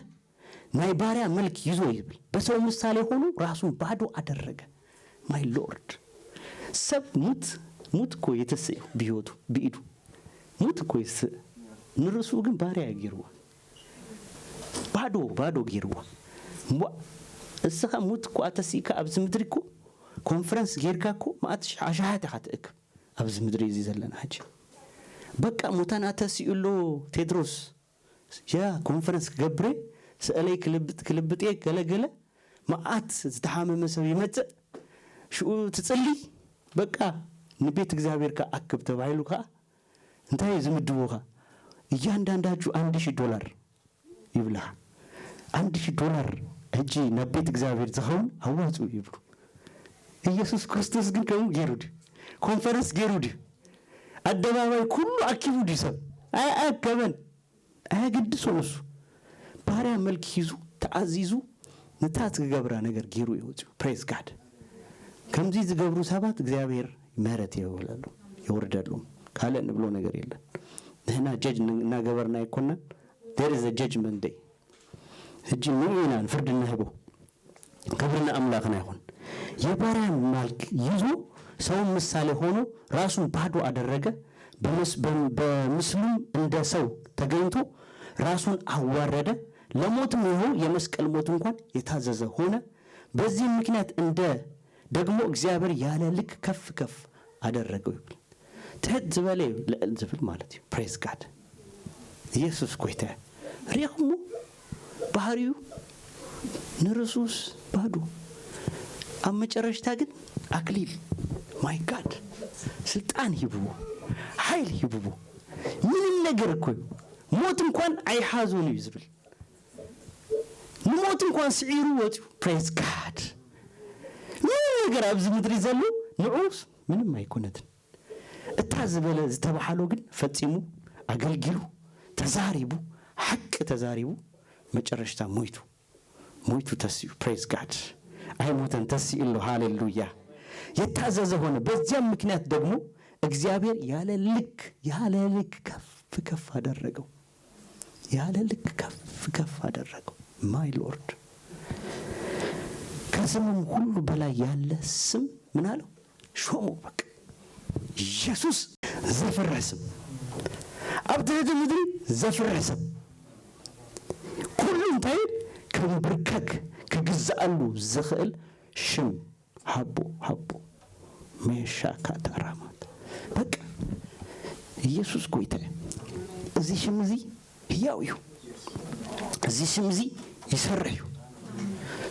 ናይ ባርያ መልክ ይዞ ይብል። በሰው ምሳሌ ሆኖ ራሱን ባዶ አደረገ። My Lord። ሰብ ሙት፣ ሙት እኮ የተስእ እዩ ብህይወቱ፣ ብኢዱ። ሙት እኮ ይስእ። ንርእሱ ግን ባርያ ገይርዎ። ባዶ፣ ባዶ ገይርዎ። እሞ እስኻ ሙት እኮ ኣተሲእካ ኣብዚ ምድሪ እኮ ኮንፈረንስ ጌርካ እኮ መኣት ሽ-፣ ኣሽሓት ኢኻ ትእክብ ኣብዚ ምድሪ እዚ ዘለና ሕጂ። በቃ ሙታን ኣተሲኡ ኣሎ ቴድሮስ። ያ ኮንፈረንስ ክገብር እየ፣ ስእለይ ክልብጥ፣ ክልብጥ እየ፣ ገለ ገለ መዓት ዝተሓመመ ሰብ ይመጽእ፣ ሽኡ ትጽሊ፣ በቃ ንቤት እግዚኣብሔር ከኣ ኣክብ ተባሂሉ ከኣ እንታይ እዩ ዝምድቡኻ? እያንዳንዳችሁ አንድ ሺህ ዶላር ይብላኻ። አንድ ሺህ ዶላር ሕጂ ናብ ቤት እግዚኣብሔር ዝኸውን ኣዋጽኡ ይብሉ። ኢየሱስ ክርስቶስ ግን ከምኡ ገይሩ ድዩ? ኮንፈረንስ ገይሩ ድዩ? ኣደባባይ ኩሉ ኣኪቡ ድዩ ሰብ? ኣይኣከበን። ኣየገድሶን እሱ። ባርያ መልክ ሒዙ፣ ተኣዚዙ፣ ነታ ትገብራ ነገር ገይሩ እዩ ወፂኡ። ፕሬዝ ጋድ። ከምዚ ዝገብሩ ሰባት እግዚኣብሔር ምህረት የውረደሎም፣ የውርደሎም። ካልእ ንብሎ ነገር የለን። ንሕና ጀጅ እናገበርና ኣይኮናን። There is a judgment day። ሕጂ ንኡ ኢና ፍርዲ እንህቦ። ክብር ለአምላክና ይሁን። የባሪያን መልክ ይዞ ሰውን ምሳሌ ሆኖ ራሱን ባዶ አደረገ፣ በምስ-፣ በም-፣ በምስሉም እንደ ሰው ተገኝቶ ራሱን አዋረደ፣ ለሞትም ይኸው የመስቀል ሞት እንኳን የታዘዘ ሆነ። በዚህም ምክንያት እንደ ደግሞ እግዚአብሔር ያለ ልክ ከፍ ከፍ አደረገው ይብል። ትሕት ዝበለ እዩ ልዕል ዝብል ማለት እዩ። ፕሬዝ ጋድ። ኢየሱስ ጎይታ እዩ። ሪኢኹሞ? ባህሪኡ ንርእሱስ ባዶ። ኣብ መጨረሽታ ግን ኣክሊል፣ ማይ ጋድ፣ ስልጣን ሂብዎ፣ ሓይል ሂብዎ። ምንም ነገር እኮ እዩ። ሞት እንኳን ኣይሓዞን እዩ ዝብል። ንሞት እንኳን ስዒሩ ወፂኡ። ፕሬዝ ጋድ። ምንም ነገር ኣብዚ ምድሪ ዘሎ ንዑስ ምንም ኣይኮነትን። እታ ዝበለ ዝተባሃሎ ግን ፈጺሙ፣ ኣገልጊሉ፣ ተዛሪቡ፣ ሓቂ ተዛሪቡ፣ መጨረሽታ ሞይቱ። ሞይቱ ተሲኡ። ፕሬዝ ጋድ። ኣይሞተን፣ ተሲኡ ኣሎ። ሃሌሉያ። የታዘዘ ሆነ። በዚያም ምክንያት ደግሞ እግዚአብሔር ያለ ልክ፣ ያለ ልክ ከፍ ከፍ አደረገው። ያለ ልክ ከፍ ከፍ አደረገው። ማይ ሎርድ። ከስምም ሁሉ በላይ ያለ ስም ምን አለው? ሾመው። በቃ ኢየሱስ ዘፍርህ ስም፣ ኣብ ትሕቲ ምድሪ ዘፍርህ ስም፣ ኩሉ እንታይ ክንብርከክ ክግዛኣሉ ዝኽእል ሽም ሃቦ፣ ሃቦ። ሜሻ ካታራማት። በቃ ኢየሱስ ጎይታ እዩ። እዚ ሽም እዚ ህያው እዩ። እዚ ሽም እዚ ይሰርሕ እዩ።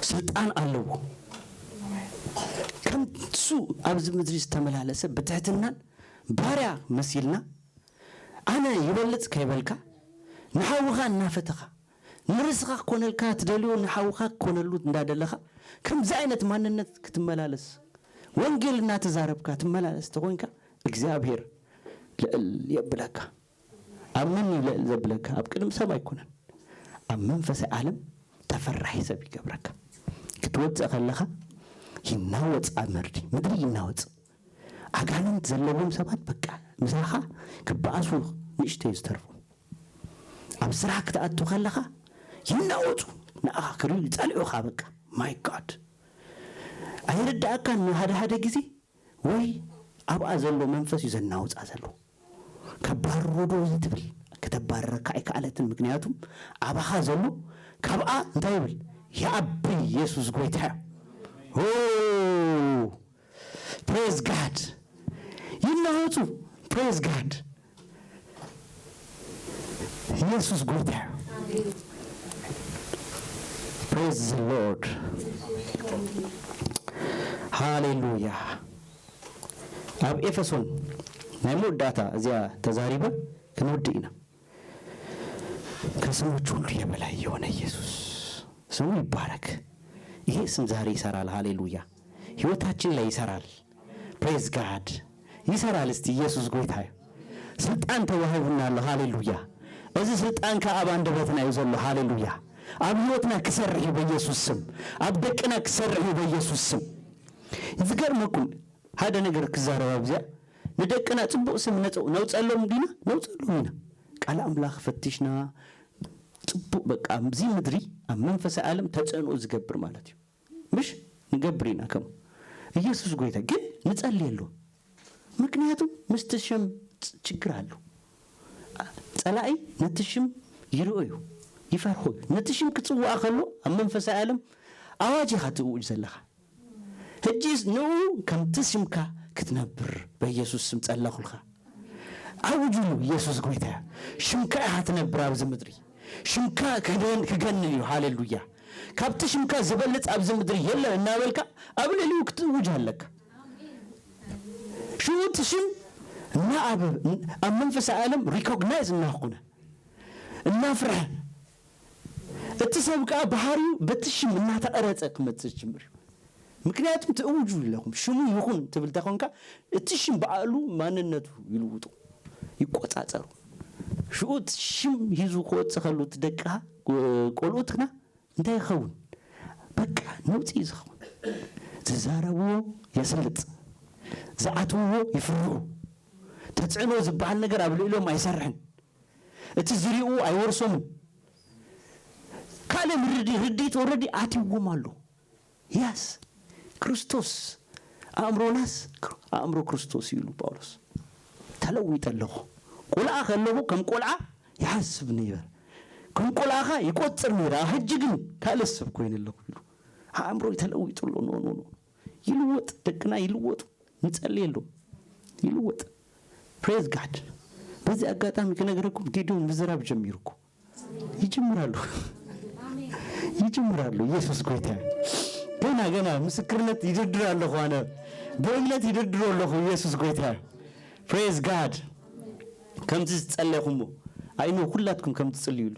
ስልጣን ኣለዎ። ከምሱ ኣብዚ ምድሪ ዝተመላለሰ ብትሕትናን ባርያ መሲልና፣ ኣነ ይበልጽ ከይበልካ፣ ንሓውኻ እናፈተኻ፣ ንርእስኻ ክኮነልካ ትደልዮ ንሓውኻ ክኮነሉ እንዳደለኻ፣ ከምዚ ዓይነት ማንነት ክትመላለስ፣ ወንጌል እናተዛረብካ ትመላለስ ተኾይንካ፣ እግዚኣብሔር ልዕል የብለካ። ኣብ መን እዩ ልዕል ዘብለካ? ኣብ ቅድሚ ሰብ ኣይኮነን። ኣብ መንፈሳዊ ዓለም ተፈራሒ ሰብ ይገብረካ። ክትወፅእ ከለኻ ይናወፅ፣ ኣብ መርዲ ምድሪ ይናወፅ። ኣጋንንት ዘለዎም ሰባት በቃ ምሳኻ ክበኣሱ ንእሽተይ ዝተርፎም። ኣብ ስራሕ ክትኣቱ ከለኻ ይናወፁ፣ ንኣኻ ክርእዩ ይፀልዑኻ። በቃ ማይ ጋድ፣ ኣይርዳእካን። ሓደ ሓደ ግዜ ወይ ኣብኣ ዘሎ መንፈስ እዩ ዘናውፃ ዘሎ። ከባርሮ ዶ እዚ ትብል? ከተባርረካ ኣይከኣለትን። ምክንያቱም ኣባኻ ዘሎ ካብኣ እንታይ ይብል? ይኣቢ። ኢየሱስ ጎይታ እዩ። ፕሬዝ ጋድ። ይናወፁ። ፕሬዝ ጋድ። ኢየሱስ ጎይታ እዩ። ፕሬዝ ዘ ሎርድ። ሃሌሉያ። ኣብ ኤፌሶን ናይ መወዳእታ እዚኣ ተዛሪበ ክንወድእ ኢና። ከስሞች ሁሉ የበላይ የሆነ ኢየሱስ ስሙ ይባረክ። ይሄ ስም ዛሬ ይሰራል። ሃሌሉያ። ህይወታችን ላይ ይሰራል። ፕሬዝ ጋድ። ይሰራል። እስቲ ኢየሱስ ጎይታ እዩ። ስልጣን ተዋሂቡና ኣሎ። ሃሌሉያ። እዚ ስልጣን ከኣ ኣብ ኣንደበትና እዩ ዘሎ። ሃሌሉያ። ኣብ ህይወትና ክሰርሕ እዩ በኢየሱስ ስም። ኣብ ደቅና ክሰርሕ እዩ በኢየሱስ ስም። ዝገርመኩም ሓደ ነገር ክዛረብ ኣብዚኣ፣ ንደቅና ጽቡቕ ስም ነጽ-፣ ነውጸሎም ዲና? ነውጸሎም ኢና። ቃል ኣምላኽ ፈቲሽና፣ ጽቡቕ በቃ ኣብዚ ምድሪ ኣብ መንፈሳዊ ዓለም ተጽዕኖ ዝገብር ማለት እዩ። ምሽ ንገብር ኢና ከም ኢየሱስ ጎይታ፣ ግን ንጸልየሉ። ምክንያቱ ምስቲ ሽም ች-፣ ችግር ኣሎ። ጸላኢ ነቲ ሽም ይርእዮ እዩ፣ ይፈርሆ እዩ። ነቲ ሽም ክጽዋዕ ከሎ ኣብ መንፈሳዊ ዓለም ኣዋጅ ኢኻ ትእውጅ ዘለኻ። ሕጂስ ንኡ ከምቲ ሽምካ ክትነብር በኢየሱስ ስም ጸለኹልካ። ኣውጅሉ፣ ኢየሱስ ጎይታ እዩ። ሽምካ ኢኻ ትነብር ኣብዚ ምድሪ። ሽምካ ክደን-፣ ክገንን እዩ። ሃሌሉያ። ካብቲ ሽምካ ዝበልጽ ኣብዚ ምድሪ የለን እናበልካ ኣብ ልዕሊኡ ክትእውጅ ኣለካ። ሽኡ እቲ ሽም እና ኣብ፣ ኣብ መንፈሳዊ ዓለም ሪኮግናይዝ እናኾነ፣ እናፍርሐ፣ እቲ ሰብ ከኣ ባህሪኡ በቲ ሽም እናተቐረጸ ክመጽእ ዝጅምር እዩ። ምክንያቱም ትእውጁ ኣለኹም፣ ሽሙ ይኹን ትብል እንተኾንካ፣ እቲ ሽም ባዕሉ ማንነቱ ይልውጡ፣ ይቆጻጸሩ። ሽኡ እቲ ሽም ሂዙ ክወጽእ ከሎ፣ እቲ ደቅኻ፣ ቆልኡትክና እንታይ ይኸውን? በቃ ነውጺ እዩ ዝኸውን። ዝዛረብዎ የስልጥ፣ ዝኣትውዎ ይፍርሁ። ተጽዕኖ ዝበሃል ነገር ኣብ ልዕሊኦም ኣይሰርሕን። እቲ ዝሪኡ ኣይወርሶምን። ካልእ ምርዲ-፣ ርድኢት ኦልሬዲ ኣትይዎም ኣሎ። ያስ፣ ክርስቶስ ኣእምሮናስ፣ ኣእምሮ ክርስቶስ እዩ ኢሉ ጳውሎስ። ተለዊጠ ኣለኹ። ቆልዓ ከለኹ ከም ቆልዓ ይሓስብ ነይረ። ከም ቆልዓ ኸኣ ይቆጽር ነይረ። ሕጂ ግን ካልእ ሰብ ኮይነ ኣለኹ ኢሉ። ኣእምሮይ ተለዊጡ ኣሎ። ኖ፣ ኖ፣ ኖ። ይልወጥ፣ ደቅና ይልወጡ። ንጸልየሎም። ይልወጥ። ፕሬዝ ጋድ። በዚ ኣጋጣሚ ክነግረኩም፣ ጌዲዮን ምዝራብ ጀሚሩ እኮ። ይጅምራሉ። ይጅምራሉ። ኢየሱስ ጎይታ እዩ። ገና፣ ገና ምስክርነት ይድርድር ኣለኹ ኣነ። ብእምነት ይድርድሮ ኣለኹ። ኢየሱስ ጎይታ እዩ። ፕሬዝ ጋድ። ከምዚ ዝጸለኹሞ፣ ኣይኖ ኩላትኩም ከም ትጽልዩሉ።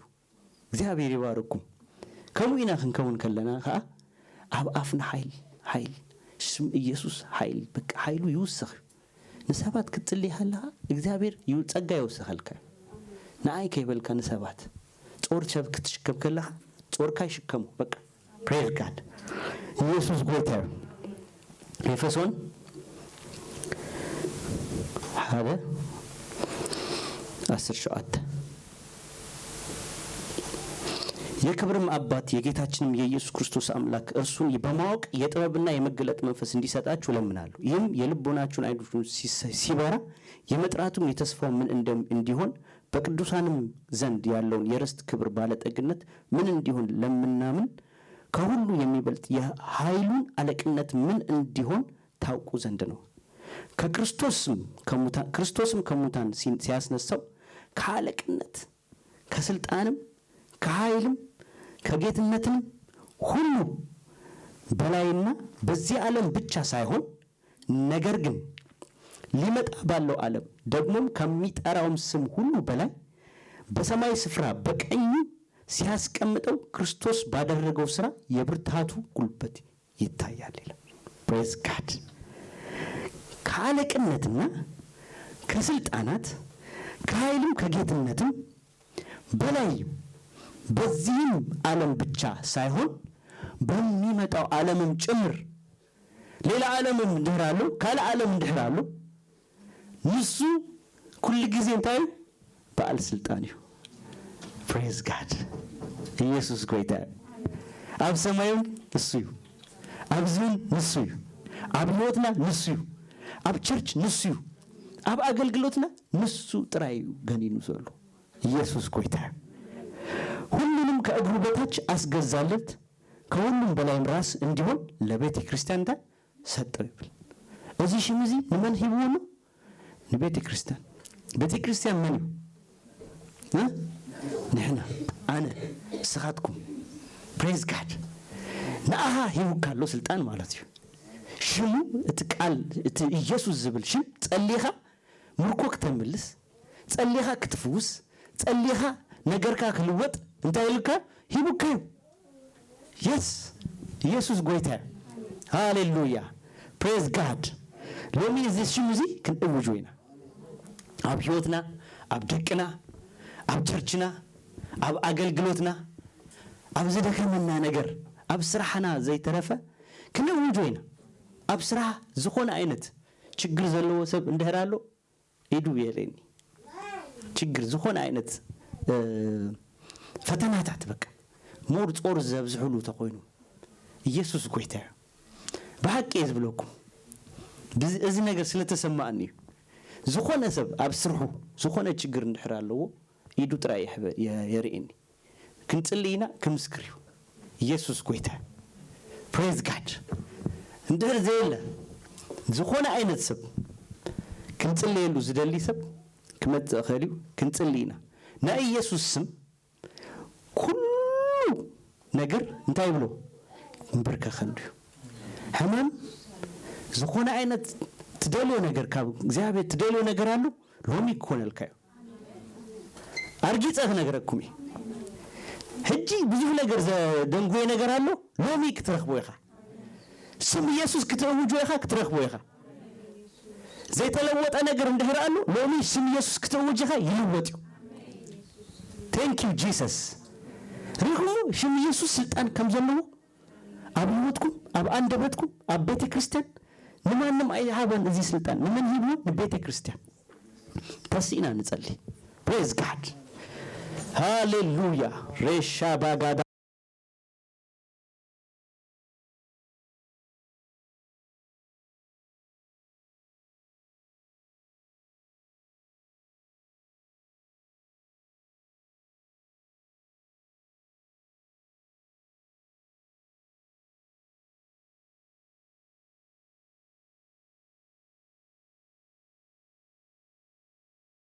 እግዚኣብሔር ይባርኩም። ከምኡ ኢና ክንከውን ከለና ኸኣ ኣብ ኣፍና ሓይል፣ ሓይል፣ ሽም ኢየሱስ ሓይል፣ በቃ ሓይሉ ይውስኽ እዩ። ንሰባት ክትጽልይ ከለኻ እግዚኣብሔር ይው-፣ ጸጋ ይውስኸልካ እዩ። ንኣይ ከይበልካ ንሰባት። ጾር ሰብ ክትሽከም ከለኻ ጾርካ ይሽከሙ። በቃ ፕሬዝ ጋድ። ኢየሱስ ጎይታ እዩ። ኤፌሶን ሓደ ዓሰርተ ሸውዓተ። የክብርም አባት የጌታችንም የኢየሱስ ክርስቶስ አምላክ እርሱን በማወቅ የጥበብና የመገለጥ መንፈስ እንዲሰጣችሁ እለምናለሁ። ይህም የልቦናችሁን አይኖቹን ሲሰ-፣ ሲበራ የመጥራቱም የተስፋው ምን እንደም-፣ እንዲሆን በቅዱሳንም ዘንድ ያለውን የርስት ክብር ባለጠግነት ምን እንዲሆን ለምናምን ከሁሉ የሚበልጥ የኃይሉን አለቅነት ምን እንዲሆን ታውቁ ዘንድ ነው። ከክርስቶስም ከሙታን፣ ክርስቶስም ከሙታን ሲ-፣ ሲያስነሳው ከአለቅነት፣ ከስልጣንም፣ ከኃይልም፣ ከጌትነትም ሁሉ በላይና በዚህ ዓለም ብቻ ሳይሆን ነገር ግን ሊመጣ ባለው ዓለም ደግሞም ከሚጠራውም ስም ሁሉ በላይ በሰማይ ስፍራ በቀኙ ሲያስቀምጠው ክርስቶስ ባደረገው ሥራ የብርታቱ ጉልበት ይታያል ይላል። ፕሬዝ ጋድ። ከአለቅነትና ከስልጣናት ከኃይልም ከጌትነትም በላይ በዚህም ዓለም ብቻ ሳይሆን በሚመጣው ዓለምም ጭምር፣ ሌላ ዓለምም እንድሕር ኣሎ፣ ካልእ ዓለም እንድሕር ኣሎ፣ ንሱ ኩሉ ግዜ እንታይ እዩ? በዓል ስልጣን እዩ። Praise God። ኢየሱስ ጎይታ እዩ። ኣብ ሰማዩን ንሱ እዩ። ኣብዚ እውን ንሱ እዩ። ኣብ ህይወትና ንሱ እዩ። ኣብ ቸርች ንሱ እዩ። ኣብ ኣገልግሎትና ንሱ ጥራይ እዩ ገኒኑ ዘሎ። ኢየሱስ ጎይታ እዩ። ሁሉንም ከእግሩ በታች አስገዛለት፣ ከሁሉም በላይም ራስ እንዲሆን ለቤተ ክርስቲያን እንታይ ሰጠው ይብል። እዚ ሽም እዚ ንመን ሂብዎ ኣሎ? ንቤተ ክርስቲያን። ቤተ ክርስቲያን መን እዩ? እ? ንሕና፣ ኣነ፣ ንስኻትኩም። Praise God። ንኣኻ ሂቡካ ኣሎ ስልጣን ማለት እዩ። ሽሙ፣ እቲ ቃል፣ እቲ ኢየሱስ ዝብል ሽም ጸሊኻ ምርኮ ክተምልስ፣ ጸሊኻ ክትፍውስ፣ ጸሊኻ ነገርካ ክልወጥ እንታይ ኢልካ? ሂቡካ እዩ። የስ፣ ኢየሱስ ጎይታ እዩ። ሃሌሉያ። Praise God። ሎሚ እዚ ሽም እዚ ክንእውጆ ኢና። ኣብ ህይወትና፣ ኣብ ደቅና፣ ኣብ ቸርችና፣ ኣብ ኣገልግሎትና፣ ኣብ ዝደከመና ነገር፣ ኣብ ስራሕና ዘይተረፈ ክንእውጆ ኢና። ኣብ ስራሕ ዝኾነ ዓይነት ችግር ዘለዎ ሰብ እንድሕር ኣሎ ኢዱ የርእየኒ። ችግር ዝኾነ ዓይነት፣ እ፣ ፈተናታት በቃ ሞር ጾር ዘብዝሕሉ ተኾይኑ ኢየሱስ ጎይታ እዩ። ብሓቂ እየ ዝብለኩም። ብዚ-፣ እዚ ነገር ስለ ተሰማኣኒ እዩ። ዝኾነ ሰብ ኣብ ስርሑ ዝኾነ ችግር እንድሕር ኣለዎ ኢዱ ጥራይ ይሕበ-፣ የ-፣ የርእየኒ። ክንጽሊ ኢና፣ ክምስክር እዩ። ኢየሱስ ጎይታ። Praise God። እንድሕር ዘየለ ዝኾነ ዓይነት ሰብ ክንጽለየሉ ዝደሊ ሰብ ክመጽእ ይኽእል እዩ። ክንጽሊ ኢና። ናይ ኢየሱስ ስም ኩሉ ነገር እንታይ ይብሎ? ይንበርከኸሉ እዩ። ሕማም ዝኾነ ዓይነት ትደልዮ ነገር ካብ እግዚኣብሔር ትደልዮ ነገር ኣሎ ሎሚ ክኾነልካ እዩ። ኣርጊጸ ክነግረኩም እየ። ሕጂ ብዙሕ ነገር ዘደንጉየ ነገር ኣሎ፣ ሎሚ ክትረኽቦ ኢኻ። ስም ኢየሱስ ክትእውጆ ኢኻ፣ ክትረኽቦ ኢኻ። ዘይተለወጠ ነገር እንድሕር ኣሎ፣ ሎሚ ስም ኢየሱስ ክትእውጅ ኢኻ፣ ይልወጥ እዩ። Thank you Jesus። ሪኹሞ ሽም ኢየሱስ ስልጣን ከም ዘለዎ ኣብ ህይወትኩም፣ ኣብ ኣንደበትኩም፣ ኣብ ቤተ ክርስቲያን ንማንም ኣይሃበን እዚ ስልጣን። ንመን ሂብዎ? ንቤተ ክርስቲያን። ተሲእና ንጸሊ። Praise God። ሃሌሉያ። ሬሻ ባጋዳ